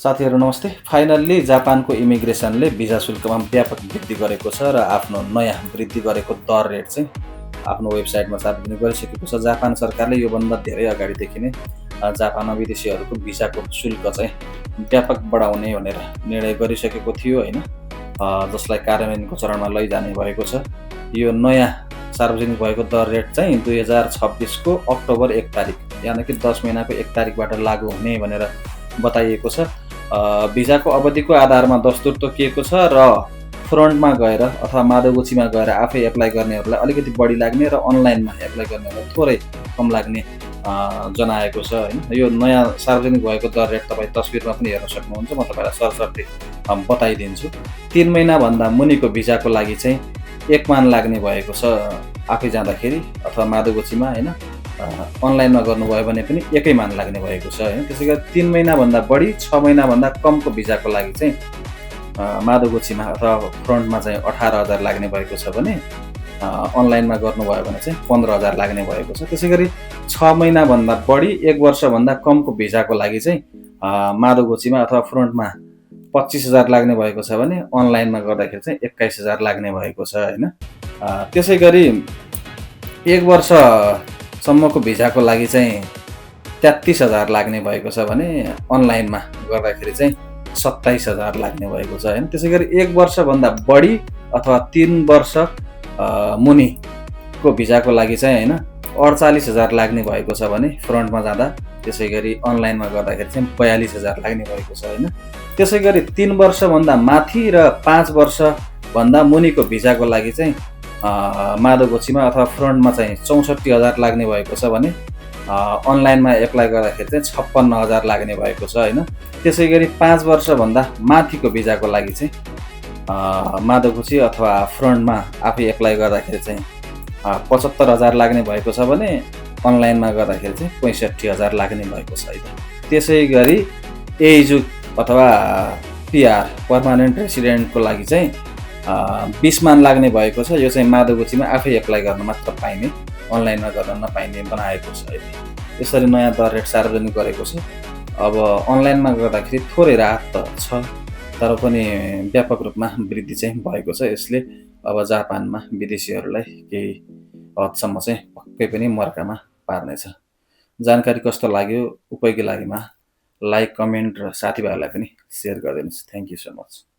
साथीहरू नमस्ते। फाइनल्ली जापानको इमिग्रेसनले भिजा शुल्कमा व्यापक वृद्धि गरेको छ र आफ्नो नयाँ वृद्धि गरेको दर रेट चाहिँ आफ्नो वेबसाइटमा सार्वजनिक गरिसकेको छ। जापान सरकारले योभन्दा धेरै अगाडिदेखि नै जापानमा विदेशीहरूको भिजाको शुल्क चाहिँ व्यापक बढाउने भनेर निर्णय गरिसकेको थियो होइन, जसलाई कार्यान्वयनको चरणमा लैजाने भएको छ। यो नयाँ सार्वजनिक भएको दर रेट चाहिँ 2026को अक्टोबर 1 तारिक यानि कि 10 महिनाको 1 तारिकबाट लागू हुने भनेर बताइएको छ। भिजाको अवधिको आधारमा दस्तुर तोकिएको छ र फ्रन्टमा गएर अथवा मादोगुचीमा गएर आफै एप्लाई गर्नेहरूलाई अलिकति बढी लाग्ने र अनलाइनमा एप्लाई गर्नेहरूलाई थोरै कम लाग्ने जनाएको छ होइन। यो नयाँ सार्वजनिक भएको दर रेट तपाईँ तस्बिरमा पनि हेर्न सक्नुहुन्छ। म तपाईँलाई सरसर्ती बताइदिन्छु। 3 महिनाभन्दा मुनिको भिजाको लागि चाहिँ 1 मान लाग्ने भएको छ आफै जाँदाखेरि अथवा मादोगुचीमा होइन। अनलाइनमा गर्नुभयो भने पनि 1 मान लाग्ने भएको छ होइन। त्यसै गरी 3 महिनाभन्दा बढी 6 महिनाभन्दा कमको भिजाको लागि चाहिँ मादोगुचीमा अथवा फ्रन्टमा चाहिँ 18,000 लाग्ने भएको छ भने अनलाइनमा गर्नुभयो भने चाहिँ 15,000 लाग्ने भएको छ। त्यसै गरी 6 महिनाभन्दा बढी 1 वर्षभन्दा कमको भिजाको लागि चाहिँ मादोगुचीमा अथवा फ्रन्टमा 25,000 लाग्ने भएको छ भने अनलाइनमा गर्दाखेरि चाहिँ 21,000 लाग्ने भएको छ होइन। त्यसै गरी 1 वर्षसम्मको भिजाको लागि चाहिँ 33,000 लाग्ने भएको छ भने अनलाइनमा गर्दाखेरि चाहिँ 27,000 लाग्ने भएको छ होइन। त्यसै गरी 1 वर्षभन्दा बढी अथवा 3 वर्ष मुनिको भिजाको लागि चाहिँ होइन 48,000 लाग्ने भएको छ भने फ्रन्टमा जाँदा, त्यसै गरी अनलाइनमा गर्दाखेरि चाहिँ 42,000 लाग्ने भएको छ होइन। त्यसै गरी 3 वर्षभन्दा माथि र 5 वर्षभन्दा मुनिको भिजाको लागि चाहिँ मादोगुचीमा अथवा फ्रन्टमा चाहिँ 64,000 लाग्ने भएको छ भने अनलाइनमा एप्लाई गर्दाखेरि चाहिँ 56,000 लाग्ने भएको छ होइन। त्यसै गरी 5 वर्षभन्दा माथिको भिजाको लागि चाहिँ मादोगुची अथवा फ्रन्टमा आफै एप्लाई गर्दाखेरि चाहिँ 75,000 लाग्ने भएको छ भने अनलाइनमा गर्दाखेरि चाहिँ 65,000 लाग्ने भएको छ है। त्यसै गरी एजु अथवा पिआर पर्मानेन्ट रेसिडेन्टको लागि चाहिँ 20 मान लाग्ने भएको छ। यो चाहिँ मादोगुचीमा आफै एप्लाई गर्न मात्र पाइने, अनलाइनमा गर्न नपाइने बनाएको छ है। यसरी नयाँ दर रेट सार्वजनिक गरेको छ। अब अनलाइनमा गर्दाखेरि थोरै राहत त छ, तर पनि व्यापक रूपमा वृद्धि चाहिँ भएको छ। यसले अब जापानमा विदेशीहरूलाई केही हदसम्म चाहिँ पक्कै पनि मर्कामा पार्नेछ। जानकारी कस्तो लाग्यो, उपयोगी लागेमा लाइक, कमेन्ट र साथीभाइहरूलाई पनि सेयर गरिदिनुहोस्। Thank you so much.